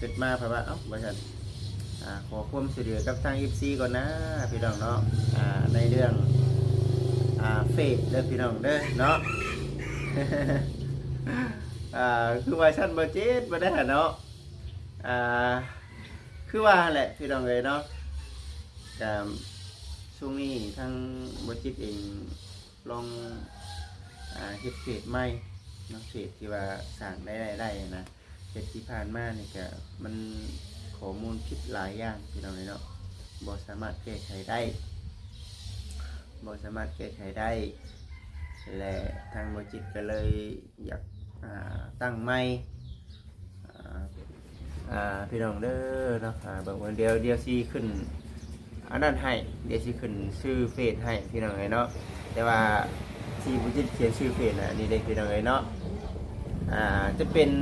ຂຶ້ນມາ ເພາະວ່າ ເອົ້າ ວ່າຊັ້ນ ອ່າ ຂໍຄວາມຊ່ວຍເຫຼືອກັບທາງເອັຟຊີກ່ອນນາ ພີ່ນ້ອງເນາະ ອ່າ ໃນເລື່ອງ ອ່າ ເຟສເດີພີ່ນ້ອງເດີເນາະ ອ່າ ຄືວ່າຊັ້ນບໍ່ຈິດບໍ່ໄດ້ຫັ້ນເນາະ ອ່າ ຄືວ່າຫັ້ນແຫຼະພີ່ນ້ອງເອີຍເນາະ ກະຊ່ວງນີ້ທາງບໍ່ຈິດເອງ ລອງ ອ່າ ເຮັດເຟສໃໝ່ເນາະ ເຟສທີ່ວ່າສ້າງລາຍໄດ້ໄດ້ນະ ເຮັດທີ່ຜ່ານມານີ້ກະມັນຂໍ້ມູນຜິດຫຼາຍຢ່າງພີ່ນ້ອງເອີຍເນາະ ບໍ່ສາມາດແກ້ໄຂໄດ້ ບໍ່ສາມາດແກ້ໄຂໄດ້ ແລະ ທາງບໍ່ຈິດກະເລີຍຢາກ ອ່າ ຕັ້ງໃໝ່ ອ່າ ພີ່ນ້ອງເດີເນາະ ອ່າ ເບິ່ງ ດຽວ ດຽວຊິຂຶ້ນອັນນັ້ນໃຫ້ ດຽວຊິຂຶ້ນຊື່ເຟສໃຫ້ພີ່ນ້ອງເອີຍເນາະ ແຕ່ວ່າທີ່ບໍ່ຈິດຂຽນຊື່ເຟສນະ ອັນນີ້ເດ້ພີ່ນ້ອງເອີຍເນາະ ອ່າ ຈະເປັນ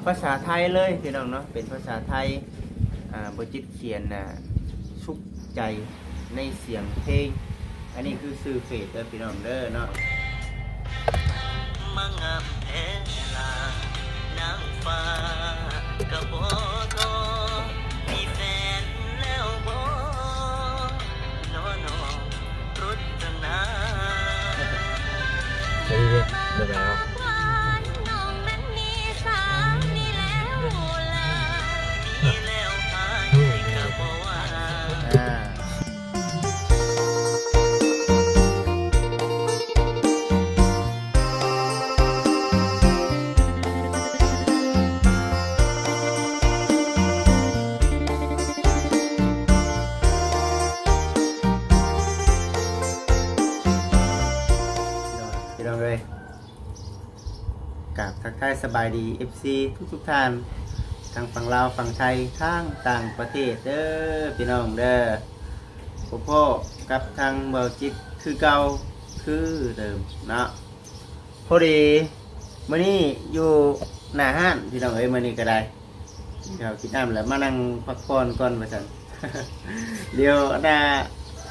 ພາສາໄທເລີຍພີ່ນ້ອງເນາະ ເປັນພາສາໄທ ອ່າ ບໍ່ຈິດຂຽນນະ ສຸກໃຈໃນສຽງເພງ ອັນນີ້ຄືຊື່ເຟສເດີພີ່ນ້ອງເດີເນາະ ມາງາມແທ້ລະນາງຟ້າກະບໍ່ທໍ ມີແຟນແລ້ວບໍ່ນໍນ້ອງ ລົດຕະນາ ເອີ ເດີແມ່ນບໍ່ ອ່າ ພີ່ນ້ອງເອີຍ ກາບທັກທາຍສະບາຍດີ ເອັຟຊີ ທຸກໆທ່ານ ທັງຝັ່ງລາວ ຝັ່ງໄທ ທັງຕ່າງປະເທດເດີພີ່ນ້ອງເດີ ພົບພໍ້ກັບທາງເບົາຈິດຄືເກົ່າຄືເດີມເນາະ ພໍດີມື້ນີ້ຢູ່ໜ້າຮ້ານພີ່ນ້ອງເອີຍ ມື້ນີ້ກະໄດ້ ກິນເຂົ້າກິນນ້ຳແລ້ວມານັ່ງພັກຜ່ອນກ່ອນວ່າຊັ້ນ ດຽວອັນນ່າ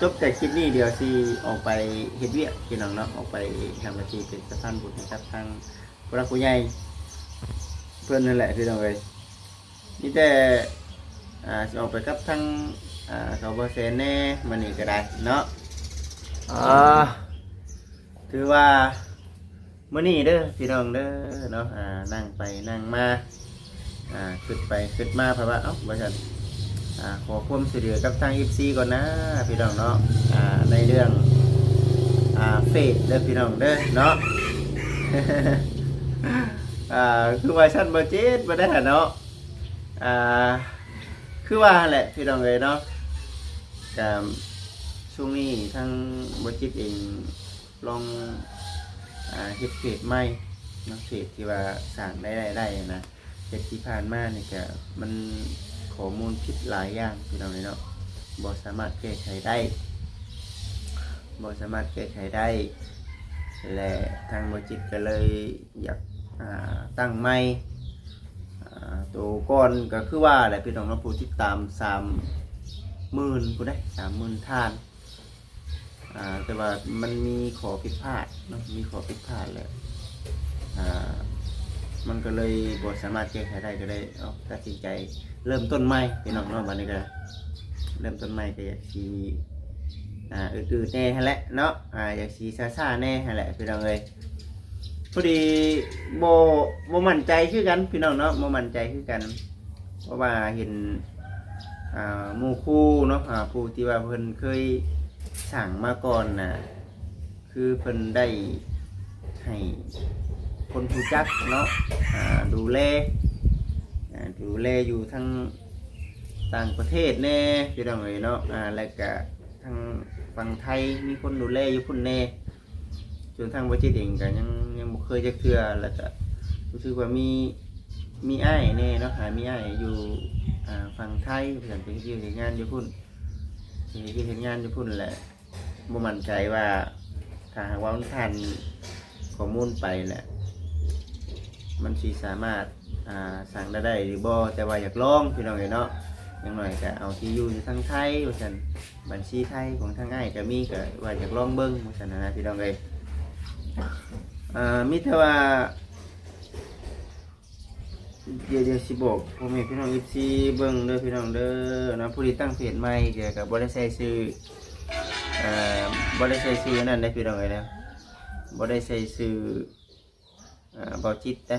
ຈົບຈາກຄລິບນີ້ ດຽວຊິອອກໄປເຮັດວຽກພີ່ນ້ອງເນາະ ອອກໄປທຳໜ້າທີ່ເປັນສະພານບຸນໃຫ້ກັບທາງຜູ້ຫຼັກຜູ້ໃຫຍ່ເພິ່ນຫັ້ນແຫຼະພີ່ນ້ອງເອີຍ ມີແຕ່ ອ່າ ຊິອອກໄປກັບທາງ ອ່າ ສວ ແຊນແດ່ ມື້ນີ້ກະໄດ້ເນາະ ອ່າ ຖືວ່າ ມື້ນີ້ເດີພີ່ນ້ອງເດີເນາະ ອ່າ ນັ່ງໄປນັ່ງມາ ອ່າ ຄິດໄປຄິດມາ ເພາະວ່າ ເອົ້າ ວ່າຊັ້ນ ອ່າ ຂໍຄວາມຊ່ວຍເຫຼືອກັບທາງເອັຟຊີກ່ອນນາ ພີ່ນ້ອງເນາະ ອ່າ ໃນເລື່ອງ ອ່າ ເຟສເດີພີ່ນ້ອງເດີເນາະ ອ່າ ຄືວ່າຊັ້ນບໍ່ຈິດບໍ່ໄດ້ຫັ້ນເນາະ ອ່າ ຄືວ່າຫັ້ນແຫຼະພີ່ນ້ອງເອີຍເນາະ ກະຊ່ວງນີ້ທາງບໍ່ຈິດເອງ ລອງ ອ່າ ເຮັດເຟສໃໝ່ເນາະ ເຟສທີ່ວ່າສ້າງລາຍໄດ້ໄດ້ນະ ເຮັດທີ່ຜ່ານມານີ້ກະມັນຂໍ້ມູນຜິດຫຼາຍຢ່າງພີ່ນ້ອງເອີຍເນາະ ບໍ່ສາມາດແກ້ໄຂໄດ້ ບໍ່ສາມາດແກ້ໄຂໄດ້ ແລະ ທາງບໍ່ຈິດກະເລີຍຢາກ ອ່າ ຕັ້ງໃໝ່ ອ່າ ໂຕກ່ອນກະຄືວ່າແຫຼະພີ່ນ້ອງເນາະ ຜູ້ຕິດຕາມສາມໝື່ນພຸ້ນເດ້ ສາມໝື່ນທ່ານ ອ່າ ແຕ່ວ່າມັນມີຂໍ້ຜິດພາດເນາະ ມີຂໍ້ຜິດພາດແຫຼະ ອ່າ ມັນກະເລີຍບໍ່ສາມາດແກ້ໄຂໄດ້ ກະເລີຍ ເອົາ ຕັດສິນໃຈເລີ່ມຕົ້ນໃໝ່ພີ່ນ້ອງເນາະ ບາດນີ້ກະເລີ່ມຕົ້ນໃໝ່ ກະຢາກຊິ ອ່າ ອືດໆແດ່ຫັ້ນແຫຼະເນາະ ອ່າ ຢາກຊິຊ້າໆແດ່ຫັ້ນແຫຼະພີ່ນ້ອງເອີຍ ພໍດີບໍ່ ບໍ່ໝັ້ນໃຈຄືກັນພີ່ນ້ອງເນາະ ບໍ່ໝັ້ນໃຈຄືກັນ ເພາະວ່າເຫັນ ອ່າ ໝູ່ຄູ່ເນາະ ອ່າ ຜູ້ທີ່ວ່າເພິ່ນເຄີຍສ້າງມາກ່ອນນະ ຄືເພິ່ນໄດ້ໃຫ້ຄົນຮູ້ຈັກເນາະ ອ່າ ດູແລ ອ່າ ດູແລຢູ່ທາງຕ່າງປະເທດແດ່ ພີ່ນ້ອງເອີຍເນາະ ອ່າ ແລະກະທາງຝັ່ງໄທມີຄົນດູແລຢູ່ພຸ້ນແດ່ ສ່ວນທາງບໍ່ຈິດເອງກະຍັງ ຍັງບໍ່ເຄີຍຈັກເທື່ອ ແລະກະຮູ້ສຶກວ່າມີ ມີອ້າຍແດ່ເນາະ ອ່າ ມີອ້າຍຢູ່ ອ່າ ຝັ່ງໄທ ເພິ່ນໄປເຮັດວຽກເຮັດງານຢູ່ພຸ້ນ ເຮັດວຽກເຮັດງານຢູ່ພຸ້ນແຫຼະ ບໍ່ໝັ້ນໃຈວ່າ ຖ້າຫາກວ່າມັນຜ່ານຂໍ້ມູນໄປແຫຼະ ມັນຊິສາມາດ ອ່າ ສ້າງລາຍໄດ້ຫຼືບໍ່ ແຕ່ວ່າຢາກລອງພີ່ນ້ອງເອີຍເນາະ ຢ່າງໜ້ອຍກະເອົາທີ່ຢູ່ຢູ່ທາງໄທວ່າຊັ້ນ ບັນຊີໄທຂອງທາງອ້າຍກະມີ ກະວ່າຢາກລອງເບິ່ງວ່າຊັ້ນນະ ພີ່ນ້ອງເອີຍ ອ່າ ມີແຕ່ວ່າ ດຽວ ດຽວຊິບອກພໍ່ແມ່ພີ່ນ້ອງເອັຟຊີເບິ່ງເດີພີ່ນ້ອງເດີເນາະ. ຜູ້ທີ່ຕັ້ງເພຈໃໝ່ກະ ກະບໍ່ໄດ້ໃສ່ຊື່ ເອີ ບໍ່ໄດ້ໃສ່ຊື່ອັນນັ້ນເດ້ພີ່ນ້ອງເອີຍເນາະ, ບໍ່ໄດ້ໃສ່ຊື່ ເອີ ເບົາຈິດເດ້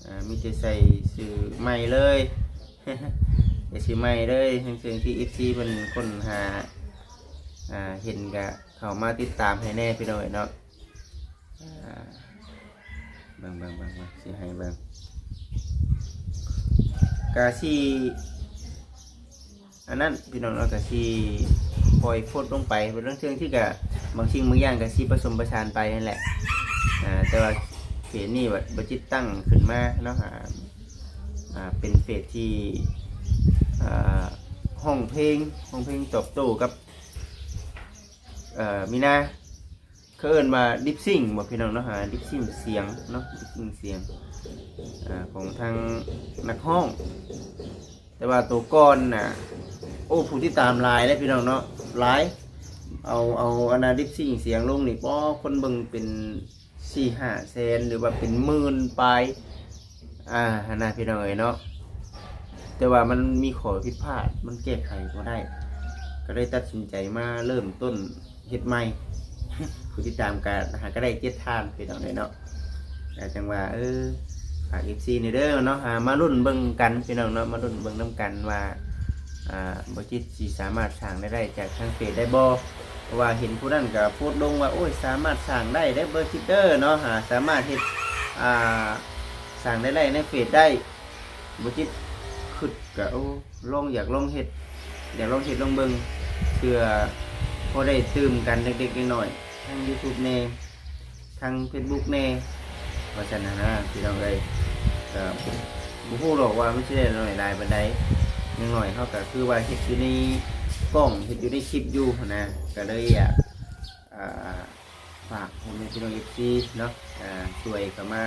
ເອີ ມີແຕ່ໃສ່ຊື່ໃໝ່ເລີຍ ໃສ່ຊື່ໃໝ່ເລີຍ. ເຊິ່ງທີ່ເອັຟຊີເພິ່ນຄົ້ນຫາ ເຫັນກະເຂົ້າມາຕິດຕາມໃຫ້ແດ່ພີ່ນ້ອງເອີຍເນາະ. ອ່າ ເບິ່ງ ເບິ່ງ ເບິ່ງ ເບິ່ງ ຊິໃຫ້ເບິ່ງ ກະຊິ ອັນນັ້ນພີ່ນ້ອງເນາະ ກະຊິປ່ອຍໂພສລົງໄປ. ບາງເທື່ອທີ່ກະ ບາງສິ່ງບາງຢ່າງກະຊິປະສົມປະສານໄປຫັ້ນແຫຼະ. ອ່າ ແຕ່ວ່າເພຈນີ້ບັດ ບັດຈິດຕັ້ງຂຶ້ນມາເນາະ ອ່າ ອ່າ ເປັນເພຈທີ່ ອ່າ ຮ້ອງເພງ ຮ້ອງເພງຕອບໂຕ້ກັບ ເອີ ມີນາ ເຂົາເອີ້ນວ່າລິບຊິງບໍ່ພີ່ນ້ອງເນາະ ລິບຊິງສຽງເນາະ ລິບຊິງສຽງ ອາ ຂອງທາງນັກຮ້ອງ. ແຕ່ວ່າໂຕກ່ອນນະ ໂອ້ ຜູ້ຕິດຕາມຫຼາຍເດ້ພີ່ນ້ອງເນາະ ຫຼາຍ ເອົາ ເອົາອັນນາລິບຊິງສຽງລົງນີ້ ປໍ ຄົນເບິ່ງເປັນສີ່ຫ້າແສນ ຫຼືວ່າເປັນໝື່ນປາຍ ອ່າ ຫັ້ນນະພີ່ນ້ອງເອີຍເນາະ. ແຕ່ວ່າມັນມີຂໍ້ຜິດພາດ ມັນແກ້ໄຂບໍ່ໄດ້ ກໍເລີຍຕັດສິນໃຈມາເລີ່ມຕົ້ນເຮັດໃໝ່. ຜູ້ຕິດຕາມກໍຫາກໍໄດ້ເຈັດທ່ານພີ່ນ້ອງເອີຍເນາະ. ກໍຈັ່ງວ່າ ເອີ ຝາກເອັຟຊີແດ່ເດີເນາະ ຫາມາລຸ້ນເບິ່ງກັນພີ່ນ້ອງເນາະ ມາລຸ້ນເບິ່ງນຳກັນວ່າ ອ່າ ບໍ່ຈິດຊິສາມາດສ້າງລາຍໄດ້ຈາກທາງເຟສໄດ້ບໍ່? ເພາະວ່າເຫັນຜູ້ນັ້ນກໍໂພສລົງວ່າ ໂອ້ຍ ສາມາດສ້າງໄດ້ເດ້ບໍ່ຈິດເດີເນາະ ຫາສາມາດເຮັດ ອ່າ ສ້າງລາຍໄດ້ໃນເຟສໄດ້. ບໍ່ຈິດຄຶດກະ ໂອ້ ລອງ ຢາກລອງເຮັດ ຢາກລອງເຮັດລອງເບິ່ງ ເພື່ອພໍໄດ້ຕື່ມກັນເລັກໆນ້ອຍໆ ທັງຢູທູບແດ່ ທັງເຟສບຸກແດ່ ວ່າຊັ້ນນະພີ່ນ້ອງເອີຍ. ກະບໍ່ຮູ້ດອກວ່າມັນຊິໄດ້ໜ້ອຍຫຼາຍປານໃດ ຢ່າງໜ້ອຍເຮົາກະຄືວ່າເຮັດຢູ່ໃນກ້ອງ ເຮັດຢູ່ໃນຄລິບຢູ່ຫັ້ນນະ ກະເລີຍຢາກ ອ່າ ຝາກພໍ່ແມ່ພີ່ນ້ອງເອັຟຊີເນາະ ອ່າ ຊ່ວຍເຂົ້າມາ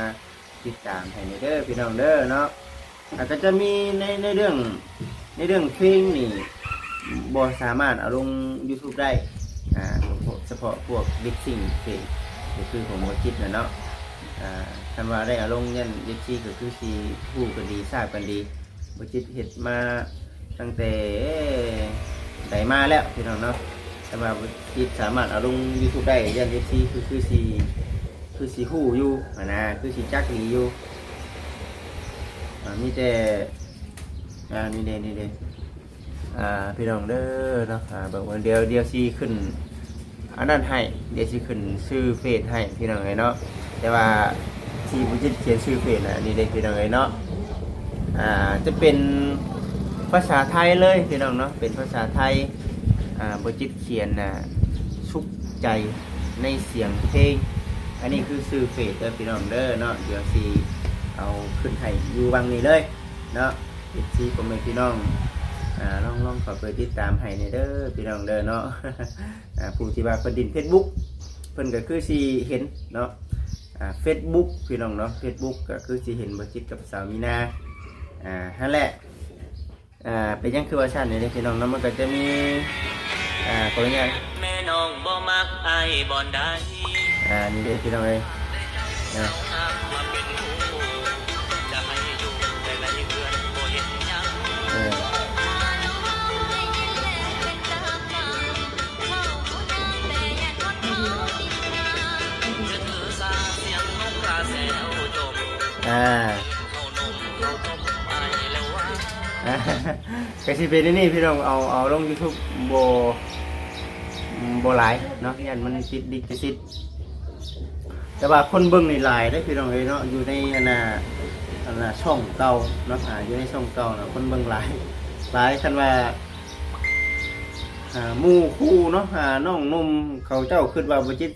ຕິດຕາມໃຫ້ແດ່ເດີພີ່ນ້ອງເດີເນາະ. ແລ້ວກໍຈະມີໃນ ໃນເລື່ອງ ໃນເລື່ອງເພງນີ້ ບໍ່ສາມາດເອົາລົງຢູທູບໄດ້ ອ່າ ສະເພາະ ສະເພາະພວກລິບຊິງເພງ ກໍຄືຂອງບໍ່ຈິດນະເນາະ. ອ່າ ຄັນວ່າໄດ້ເອົາລົງ ຢ້ານເອັຟຊີກໍຄືຊິຮູ້ກັນດີ ຊາບກັນດີ. ບໍ່ຈິດເຮັດມາຕັ້ງແຕ່ໃດມາແລ້ວພີ່ນ້ອງເນາະ ແຕ່ວ່າບໍ່ຈິດສາມາດເອົາລົງຢູທູບໄດ້ ຢ້ານເອັຟຊີຄື ຄືຊິ ຄືຊິຮູ້ຢູ່ຫັ້ນນະ ຄືຊິຈັກດີຢູ່. ອ່າ ມີແຕ່ ອ່າ ນີ້ເດ້ ນີ້ເດ້ ອ່າ ພີ່ນ້ອງເດີເນາະ ອ່າ ເບິ່ງ ເບິ່ງ ດຽວ ດຽວຊິຂຶ້ນ ອັນນັ້ນໃຫ້ ດຽວຊິຂຶ້ນຊື່ເຟສໃຫ້ພີ່ນ້ອງເອີຍເນາະ. ແຕ່ວ່າທີ່ບໍ່ຈິດຂຽນຊື່ເຟສນະ ອັນນີ້ເດ້ພີ່ນ້ອງເອີຍເນາະ ອ່າ ຈະເປັນພາສາໄທເລີຍພີ່ນ້ອງເນາະ ເປັນພາສາໄທ. ອ່າ ບໍ່ຈິດຂຽນນະ ສຸກໃຈໃນສຽງເພງ. ອັນນີ້ຄືຊື່ເຟສເດີພີ່ນ້ອງເດີເນາະ ດຽວຊິເອົາຂຶ້ນໃຫ້ຢູ່ຫວ່າງນີ້ເລີຍເນາະ. ເອັຟຊີພໍ່ແມ່ພີ່ນ້ອງ ອ່າ ລອງ ລອງເຂົ້າໄປຕິດຕາມໃຫ້ແດ່ເດີພີ່ນ້ອງເດີເນາະ. ອ່າ ຜູ້ທີ່ວ່າເພິ່ນຫຼິ້ນເຟສບຸກ ເພິ່ນກໍຄືຊິເຫັນເນາະ ອ່າ ເຟສບຸກພີ່ນ້ອງເນາະ ເຟສບຸກກໍຄືຊິເຫັນບໍ່ຈິດກັບສາວມີນາ ອ່າ ຫັ້ນແຫຼະ. ອ່າ ເປັນຫຍັງຄືວ່າຊັ້ນນີ້ເດ້ພີ່ນ້ອງເນາະ ມັນກໍຈະມີ ອ່າ ຂໍອະນຸຍາດ ແມ່ນ້ອງບໍ່ມັກອ້າຍບ່ອນໃດ ອ່າ ນີ້ເດ້ພີ່ນ້ອງເອີຍ ເອີ ເອີ ອ່າ ກໍຊິເປັນອັນນີ້ພີ່ນ້ອງ ເອົາ ເອົາລົງຢູທູບບໍ່ ບໍ່ຫຼາຍເນາະ ຢ້ານມັນຕິດລິຂະສິດ. ແຕ່ວ່າຄົນເບິ່ງນີ້ຫຼາຍເດ້ພີ່ນ້ອງເອີຍເນາະ ຢູ່ໃນອັນນ່າ ອັນນ່າ ຊ່ອງເກົ່າເນາະ ອ່າ ຢູ່ໃນຊ່ອງເກົ່ານະ ຄົນເບິ່ງຫຼາຍ ຫຼາຍ. ຄັນວ່າ ອ່າ ໝູ່ຄູ່ເນາະ ອ່າ ນ້ອງໜຸ່ມເຂົາເຈົ້າຄິດວ່າບໍ່ຈິດ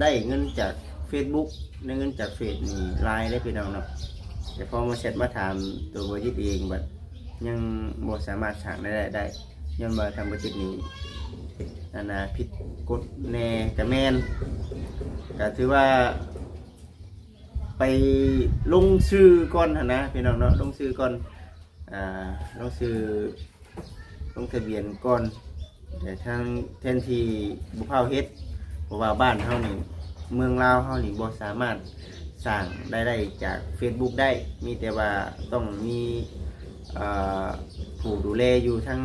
ໄດ້ເງິນຈາກເຟສບຸກ ໄດ້ເງິນຈາກເຟສນີ້ຫຼາຍເດ້ພີ່ນ້ອງເນາະ ແຕ່ພໍມາແຊັດມາຖາມໂຕບໍ່ຈິດເອງ ບັດຍັງບໍ່ສາມາດສ້າງລາຍໄດ້ໄດ້ ຍ້ອນວ່າທາງບໍ່ຈິດນີ້ ອັນນ່າ ຜິດກົດແດ່ກະແມ່ນ ກະຖືວ່າໄປລົງຊື່ກ່ອນຫັ້ນນະພີ່ນ້ອງເນາະ ລົງຊື່ກ່ອນ ອ່າ ລົງຊື່ ລົງທະບຽນກ່ອນ ແຕ່ທາງ ແທນທີ່ບໍ່ຟ້າວເຮັດ ເພາະວ່າບ້ານເຮົານີ້ ເມືອງລາວເຮົານີ້ບໍ່ສາມາດ ສ້າງລາຍໄດ້ຈາກເຟສບຸກໄດ້ ມີແຕ່ວ່າຕ້ອງມີ ເອີ ຜູ້ດູແລຢູ່ທາງ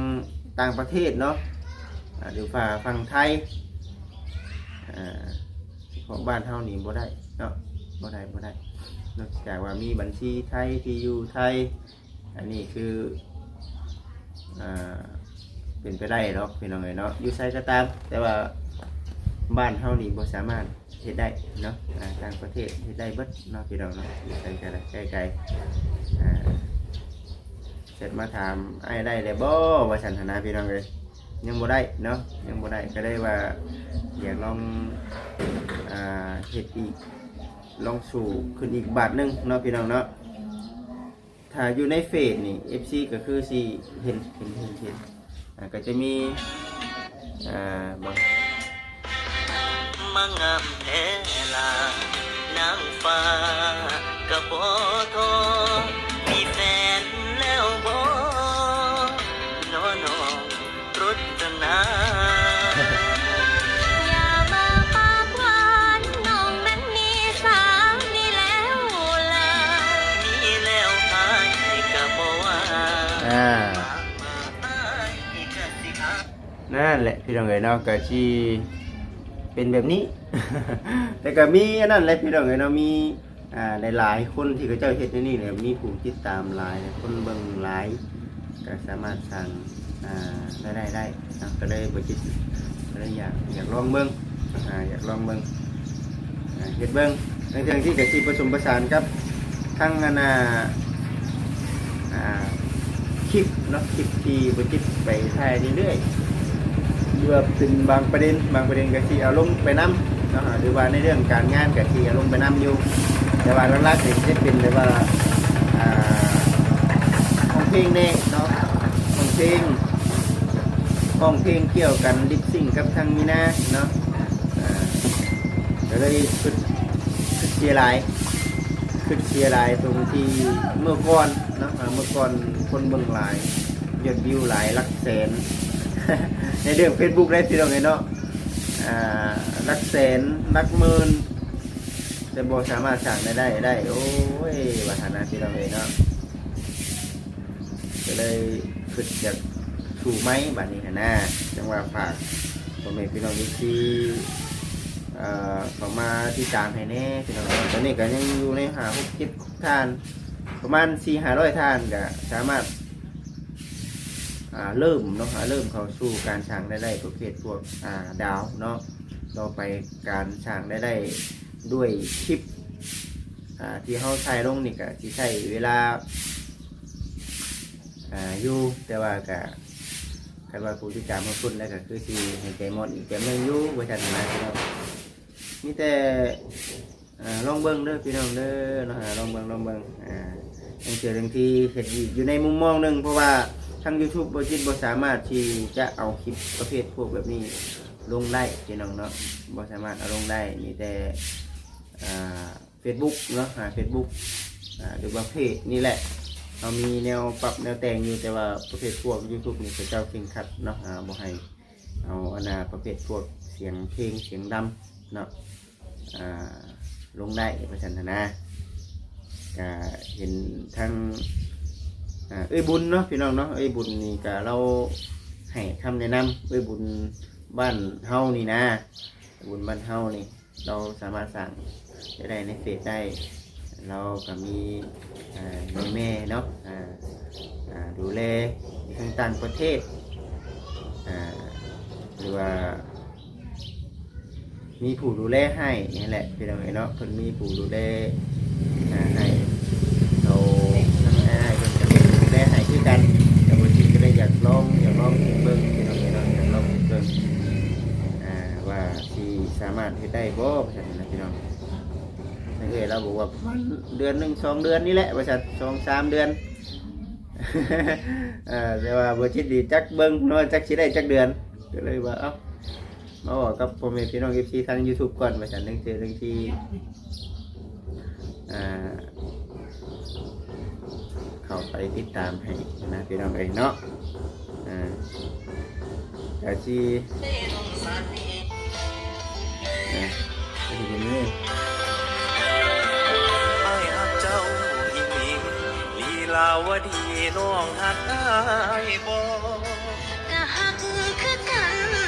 ຕ່າງປະເທດເນາະ ອາ ຫຼືວ່າຝັ່ງໄທ ອາ ເພາະບ້ານເຮົານີ້ບໍ່ໄດ້ເນາະ ບໍ່ໄດ້ ບໍ່ໄດ້ ນອກຈາກວ່າມີບັນຊີໄທ ທີ່ຢູ່ໄທ ອັນນີ້ຄື ອ່າ ເປັນໄປໄດ້ດອກພີ່ນ້ອງເອີຍເນາະ ຢູ່ໃສກໍຕາມ ແຕ່ວ່າບ້ານເຮົານີ້ບໍ່ສາມາດເຮັດໄດ້ເນາະ ອ່າ ຕ່າງປະເທດເຮັດໄດ້ເບິດເນາະ ພີ່ນ້ອງເນາະ ຢູ່ໃສກໍໄດ້ ໃກ້ໆ ອ່າ ແຊັດມາຖາມອ້າຍໄດ້ແລ້ວບໍ່ ວ່າຊັ້ນຫັ້ນນະ ພີ່ນ້ອງເອີຍ ຍັງບໍ່ໄດ້ເນາະ ຍັງບໍ່ໄດ້ ກໍເລີຍວ່າຢາກລອງ ອ່າ ເຮັດອີກ ລອງສູ້ຂຶ້ນອີກບາດໜຶ່ງເນາະ ພີ່ນ້ອງເນາະ. ຖ້າຢູ່ໃນເຟສນີ້ ເອັຟຊີ ກໍຄືຊິເຫັນ ເຫັນ ເຫັນ ເຫັນ ອ່າ ກໍຈະມີ ອ່າ ບໍ່ ມາງາມແທ້ລະ ນາງຟ້າກໍບໍ່ທໍ ມີແຟນແລ້ວບໍ່ ນ້ອ ນ້ອງ ລົດຈະນາ ຢ່າມາປາກຫວານ ນ້ອງນັ້ນມີສາມີແລ້ວລະ ມີແລ້ວອ້າຍກໍບໍ່ວ່າ ອ່າ ນັ້ນແຫຼະພີ່ນ້ອງເອີຍເນາະ ກໍຊິເປັນແບບນີ້ ແຕ່ກໍມີອັນນັ້ນແຫຼະພີ່ນ້ອງເອີຍເນາະ ມີ ອ່າ ຫຼາຍໆຄົນທີ່ເຂົາເຈົ້າເຮັດແນວນີ້ແຫຼະ ມີຜູ້ຕິດຕາມຫຼາຍ ຄົນເບິ່ງຫຼາຍ ກໍສາມາດສ້າງ ອ່າ ລາຍໄດ້ໄດ້ເນາະ ກໍເລີຍບໍ່ຄິດ ກໍເລີຍຢາກ ຢາກລອງເບິ່ງ ອ່າ ຢາກລອງເບິ່ງ ອ່າ ເຮັດເບິ່ງ ບາງເທື່ອທີ່ກໍຊິປະສົມປະສານກັບທາງອັນນ່າ ອ່າ ຄລິບເນາະ ຄລິບທີ່ບໍ່ຈິດໄປຖ່າຍເລື້ອຍໆ ຫຼືວ່າເປັນບາງປະເດັນ ບາງປະເດັນກໍຊິເອົາລົງໄປນຳເນາະ ຫຼືວ່າໃນເລື່ອງການງານກໍຊິເອົາລົງໄປນຳຢູ່ ແຕ່ວ່າຫຼັກໆນີ້ຈະເປັນແບບວ່າ ອ່າ ຮ້ອງເພງແດ່ເນາະ ຮ້ອງເພງ ຮ້ອງເພງກ່ຽວກັນລິບຊິງກັບທາງມີນາເນາະ ອ່າ ກໍເລີຍຄິດ ຄິດເສຍຫຼາຍ ຄິດເສຍຫຼາຍຕົງທີ່ເມື່ອກ່ອນເນາະ ອ່າ ເມື່ອກ່ອນຄົນເບິ່ງຫຼາຍ ຍອດວິວຫຼາຍ ຫຼັກແສນ ໃນເລື່ອງເຟສບຸກໄດ້ພີ່ນ້ອງເອີຍເນາະ ອ່າ ຫຼັກແສນ ຫຼັກໝື່ນ ແຕ່ບໍ່ສາມາດສ້າງລາຍໄດ້ໄດ້ ໂອ້ຍ ວ່າຊັ້ນນະພີ່ນ້ອງເອີຍເນາະ ກໍເລີຍຄິດຈະສູ້ໃໝ່ບາດນີ້ຫັ້ນນະ ຈັ່ງວ່າຝາກພໍ່ແມ່ພີ່ນ້ອງເອັຟຊີ ເອີ ເຂົ້າມາຕິດຕາມໃຫ້ແດ່ພີ່ນ້ອງເນາະ ຕອນນີ້ກໍຍັງຢູ່ໃນຫ້າ ຫົກ ເຈັດ ທ່ານ ປະມານສີ່ຫ້າຮ້ອຍທ່ານ ກໍສາມາດ ອ່າ ເລີ່ມເນາະ ອ່າ ເລີ່ມເຂົ້າສູ່ການສ້າງລາຍໄດ້ປະເພດພວກ ອ່າ ດາວເນາະ ຕໍ່ໄປການສ້າງລາຍໄດ້ດ້ວຍຄລິບ ອ່າ ທີ່ເຮົາຖ່າຍລົງນີ້ກໍຊິໃຊ້ເວລາ ອ່າ ຢູ່ ແຕ່ວ່າກໍ ຄັນວ່າຜູ້ຕິດຕາມເຮົາຂຶ້ນແລ້ວ ກໍຄືຊິໃຫ້ໃຈໝອດອີກແບບໜຶ່ງຢູ່ ວ່າຊັ້ນນະພີ່ນ້ອງ ມີແຕ່ ອ່າ ລອງເບິ່ງເດີພີ່ນ້ອງເດີເນາະ ອ່າ ລອງເບິ່ງ ລອງເບິ່ງ ອ່າ ລາງເທື່ອລາງທີເຮັດອີກຢູ່ໃນມຸມມອງໜຶ່ງ ເພາະວ່າທາງຢູທູບບໍ່ຈິດບໍ່ສາມາດທີ່ຈະເອົາຄລິບປະເພດພວກແບບນີ້ລົງໄດ້ພີ່ນ້ອງເນາະ ບໍ່ສາມາດເອົາລົງໄດ້ ມີແຕ່ ອ່າ ເຟສບຸກເນາະ ອ່າ ເຟສບຸກ ອ່າ ຫຼືວ່າເພຈນີ້ແຫຼະ ເຮົາມີແນວປັບແນວແຕ່ງຢູ່ ແຕ່ວ່າປະເພດພວກຢູທູບນີ້ ເຂົາເຈົ້າເຄັ່ງຄັດເນາະ ອ່າ ບໍ່ໃຫ້ ເອົາອັນນ່າປະເພດພວກສຽງເພງສຽງດຳເນາະ ອ່າ ລົງໄດ້ວ່າຊັ້ນຫັ້ນນະ ກະເຫັນທັງ ອ່າ ເອື້ອຍບຸນເນາະ ພີ່ນ້ອງເນາະ ເອື້ອຍບຸນນີ້ກະລາວໃຫ້ຄຳແນະນຳ ເອື້ອຍບຸນບ້ານເຮົານີ້ນະ ບຸນບ້ານເຮົານີ້ ລາວສາມາດສ້າງລາຍໄດ້ໃນເຟສໄດ້ ລາວກໍມີ ອ່າ ແມ່ໆເນາະ ອ່າ ອ່າ ດູແລຢູ່ທາງຕ່າງປະເທດ ອ່າ ຫຼືວ່າມີຜູ້ດູແລໃຫ້ຫັ້ນແຫຼະ ພີ່ນ້ອງເອີຍເນາະ ເພິ່ນມີຜູ້ດູແລ ອ່າ ໃຫ້ ເຮົາ ທາງອ້າຍເພິ່ນກໍມີຜູ້ດູແລໃຫ້ຄືກັນ ແຕ່ວ່າຈິດກໍໄດ້ຢາກລອງ ຢາກລອງເຮັດເບິ່ງ ພີ່ນ້ອງເອີຍເນາະ ຢາກລອງເຮັດເບິ່ງ ອ່າ ວ່າຊິສາມາດເຮັດໄດ້ບໍ່ ວ່າຊັ້ນນະ ພີ່ນ້ອງ. ທາງເອື້ອຍລາວບອກວ່າປະມານເດືອນໜຶ່ງສອງເດືອນນີ້ແຫຼະວ່າຊັ້ນ ສອງສາມເດືອນ ເອີ ແຕ່ວ່າບໍ່ຈິດນີ້ຈັກເບິ່ງເນາະ ຈັກຊິໄດ້ຈັກເດືອນ ກໍເລີຍວ່າ ເອົ້າ ມາເວົ້າກັບພໍ່ແມ່ພີ່ນ້ອງເອັຟຊີທາງຢູທູບກ່ອນວ່າຊັ້ນ ຈັ່ງເທື່ອຈັ່ງຊິ ອ່າ ເຂົ້າໄປຕິດຕາມໃຫ້ນະ ພີ່ນ້ອງເອີຍເນາະ ອ່າ ກະຊິ ອ່າ ກະຊິເປັນນີ້ ລາວະດີ ນ້ອງຮັກອ້າຍບໍ່? ກະຮັກຄືກັນ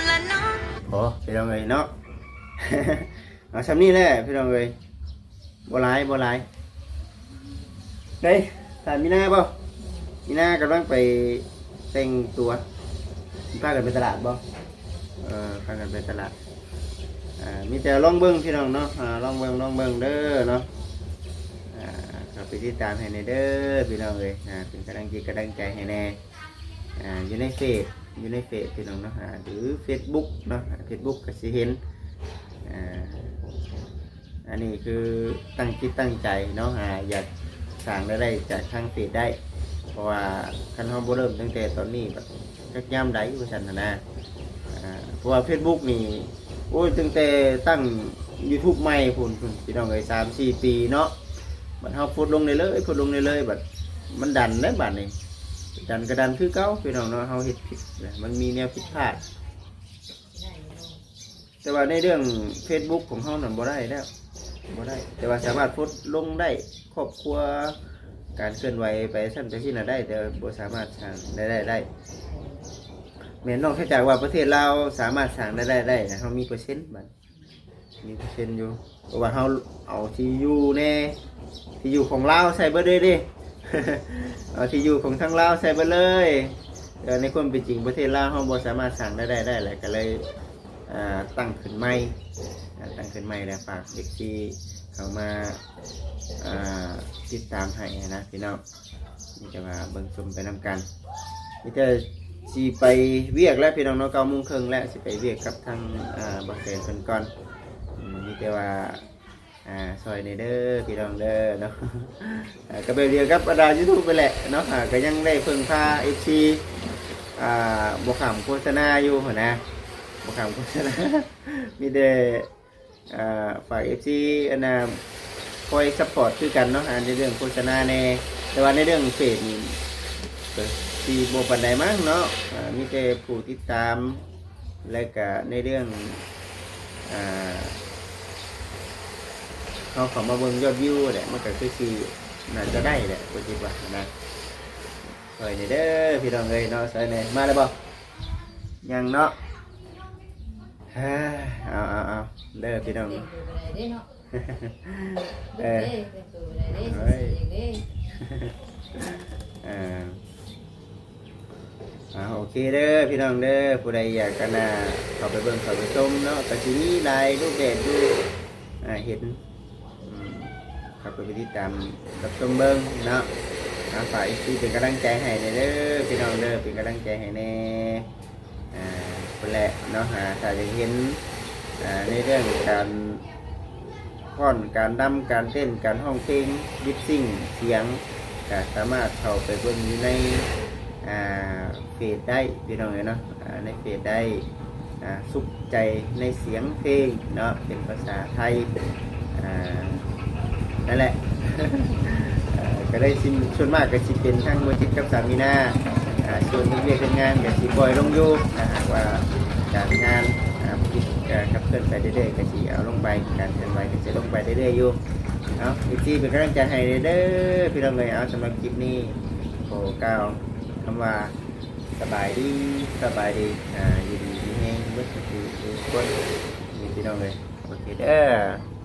ລະເນາະ. ໂອ້ ພີ່ນ້ອງເອີຍເນາະ ເອົາຊ່ຳນີ້ແຫຼະພີ່ນ້ອງເອີຍ ບໍ່ຫຼາຍ ບໍ່ຫຼາຍ. ເດ້ ທ່ານມີນາບໍ່? ມີນາກຳລັງໄປແຕ່ງຕົວ ພາກັນໄປຕະຫຼາດບໍ່? ເອີ ພາກັນໄປຕະຫຼາດ. ອ່າ ມີແຕ່ລອງເບິ່ງພີ່ນ້ອງເນາະ ອ່າ ລອງເບິ່ງ ລອງເບິ່ງເດີເນາະ. ອ່າ ເຂົ້າໄປຕິດຕາມໃຫ້ແດ່ເດີພີ່ນ້ອງເອີຍ ອ່າ ເປັນກຳລັງຈິດກຳລັງໃຈໃຫ້ແດ່ ອ່າ ຢູ່ໃນເຟສ ຢູ່ໃນເຟສພີ່ນ້ອງເນາະ ອ່າ ຫຼືເຟສບຸກເນາະ ເຟສບຸກກໍຊິເຫັນ. ອ່າ ອັນນີ້ຄືຕັ້ງຈິດຕັ້ງໃຈເນາະ ອ່າ ຢາກສ້າງລາຍໄດ້ຈາກທາງເຟສໄດ້ ເພາະວ່າຄັນເຮົາບໍ່ເລີ່ມຕັ້ງແຕ່ຕອນນີ້ ບັດຈັກຍາມໃດວ່າຊັ້ນນະ. ອ່າ ເພາະວ່າເຟສບຸກນີ້ ໂອ້ຍ ຕັ້ງແຕ່ຕັ້ງຢູທູບໃໝ່ພຸ້ນ ພີ່ນ້ອງເອີຍ ສາມສີ່ປີເນາະ ບັດເຮົາໂພສລົງໄດ້ເລີຍ ໂພສລົງໄດ້ເລີຍ ບັດມັນດັນເດ້ ບາດນີ້ດັນກໍດັນຄືເກົ່າພີ່ນ້ອງເນາະ ເຮົາເຮັດຜິດ ມັນມີແນວຜິດພາດ. ແຕ່ວ່າໃນເລື່ອງເຟສບຸກຂອງເຮົານັ້ນບໍ່ໄດ້ແລ້ວ ບໍ່ໄດ້ ແຕ່ວ່າສາມາດໂພສລົງໄດ້ ຄອບຄົວ ການເຄື່ອນໄຫວໄປຊັ້ນໄປຊີ້ນະໄດ້ ແຕ່ບໍ່ສາມາດສ້າງລາຍໄດ້ໄດ້. ແມ່ນ ນອກເສຍຈາກວ່າປະເທດລາວສາມາດສ້າງລາຍໄດ້ໄດ້ ເຮົາມີເປີເຊັນ ບັດ ມີເປີເຊັນຢູ່ ເພາະວ່າເຮົາເອົາທີ່ຢູ່ແດ່ ທີ່ຢູ່ຂອງລາວໃສ່ເບິດເລີຍເດ້ ເອົາທີ່ຢູ່ຂອງທາງລາວໃສ່ເບິດເລີຍ. ແຕ່ໃນຄວາມເປັນຈິງປະເທດລາວເຮົາບໍ່ສາມາດສ້າງລາຍໄດ້ໄດ້ ແລ້ວກໍເລີຍ ອ່າ ຕັ້ງຂຶ້ນໃໝ່ ຕັ້ງຂຶ້ນໃໝ່ ແລ້ວຝາກເອັຟຊີເຂົ້າມາ ອ່າ ຕິດຕາມໃຫ້ນະພີ່ນ້ອງ. ມີແຕ່ວ່າເບິ່ງຊົມໄປນຳກັນ ມີແຕ່ຊິໄປວຽກແລ້ວພີ່ນ້ອງເນາະ ເກົ້າໂມງເຄິ່ງແລ້ວ ຊິໄປວຽກກັບທາງ ອ່າ ບ່າວແສນເພິ່ນກ່ອນ. ອືມ ມີແຕ່ວ່າ ອ່າ ຊ່ອຍແດ່ເດີພີ່ນ້ອງເດີເນາະ. ອ່າ ກໍແບບດຽວກັບບັນດາຢູທູບໄປແຫຼະເນາະ ອ່າ ກໍຍັງໄດ້ເພິ່ງພາເອັຟຊີ ອ່າ ບໍ່ຂ້າມໂຄສະນາຢູ່ຫັ້ນນະ ບໍ່ຂ້າມໂຄສະນາ ມີແຕ່ ອ່າ ຝາກເອັຟຊີ ອັນນ່າ ຄອຍຊັບພອດຄືກັນເນາະ ອ່າ ໃນເລື່ອງໂຄສະນາແດ່ ແຕ່ວ່າໃນເລື່ອງເຟສນີ້ ກໍຊິບໍ່ປານໃດມັ້ງເນາະ ອ່າ ມີແຕ່ຜູ້ຕິດຕາມ ແລະກະໃນເລື່ອງ ອ່າ ເຮົາເຂົ້າມາເບິ່ງຍອດວິວແຫຼະ ມັນກໍຄືຊິໜ້າຈະໄດ້ແຫຼະ ຂ້ອຍຄິດວ່ານະ. ຊ່ອຍແດ່ເດີພີ່ນ້ອງເອີຍເນາະ ຊ່ອຍແດ່. ມາແລ້ວບໍ່? ຍັງເນາະ. ເອີ ເອົາ ເອົາ ເອົາເດີພີ່ນ້ອງ ເອີ ເອີ ອ່າ ອ່າ ໂອເຄເດີພີ່ນ້ອງເດີ ຜູ້ໃດຢາກ ອັນນ່າ ເຂົ້າໄປເບິ່ງເຂົ້າໄປຊົມເນາະ ກໍຊິມີຫຼາຍຮູບແບບຢູ່ ອ່າ ເຫັນ ອືມ ເຂົ້າໄປຕິດຕາມຮັບຊົມເບິ່ງເນາະ. ອ່າ ຝາກເອັຟຊີເປັນກຳລັງໃຈໃຫ້ແດ່ເດີພີ່ນ້ອງເດີ ເປັນກຳລັງໃຈໃຫ້ແດ່. ອ່າ ພຸ້ນແຫຼະເນາະ ອ່າ ຖ້າຢາກເຫັນ ອ່າ ໃນເລື່ອງການຟ້ອນ ການລຳ ການເຕັ້ນ ການຮ້ອງເພງ ລິບຊິງ ສຽງ ກະສາມາດເຂົ້າໄປເບິ່ງຢູ່ໃນ ອ່າ ເຟສໄດ້ພີ່ນ້ອງເອີຍເນາະ ອ່າ ໃນເຟສໄດ້ ອ່າ ສຸກໃຈໃນສຽງເພງເນາະ ເປັນພາສາໄທ ອ່າ ນັ້ນແຫຼະ ເອີ ກໍໄດ້ຊິ ສ່ວນມາກກໍຊິເປັນທັງບໍ່ຈິດກັບສາມີນາ ອ່າ ສ່ວນເຮັດວຽກເຮັດງານກໍຊິປ່ອຍລົງຢູ່ ຖ້າຫາກວ່າການງານ ອ່າ ບໍ່ຈິດ ເອີ ຂັບເຄື່ອນໄປເລື້ອຍໆ ກໍຊິເອົາລົງໄປ ການເຄື່ອນໄຫວກໍຊິລົງໄປເລື້ອຍໆຢູ່. ເອົາ ເອັຟຊີ ເປັນກຳລັງໃຈໃຫ້ເດີ້ ເດີ ພີ່ນ້ອງເອີຍ. ເອົາ ສຳລັບຄລິບນີ້ ຂໍກ່າວຄຳວ່າ ສະບາຍດີ ສະບາຍດີ ອ່າ ຢູ່ດີມີແຮງເບິດທຸກຄົນ ນີ້ ພີ່ນ້ອງເອີຍ ໂອເຄເດີ້.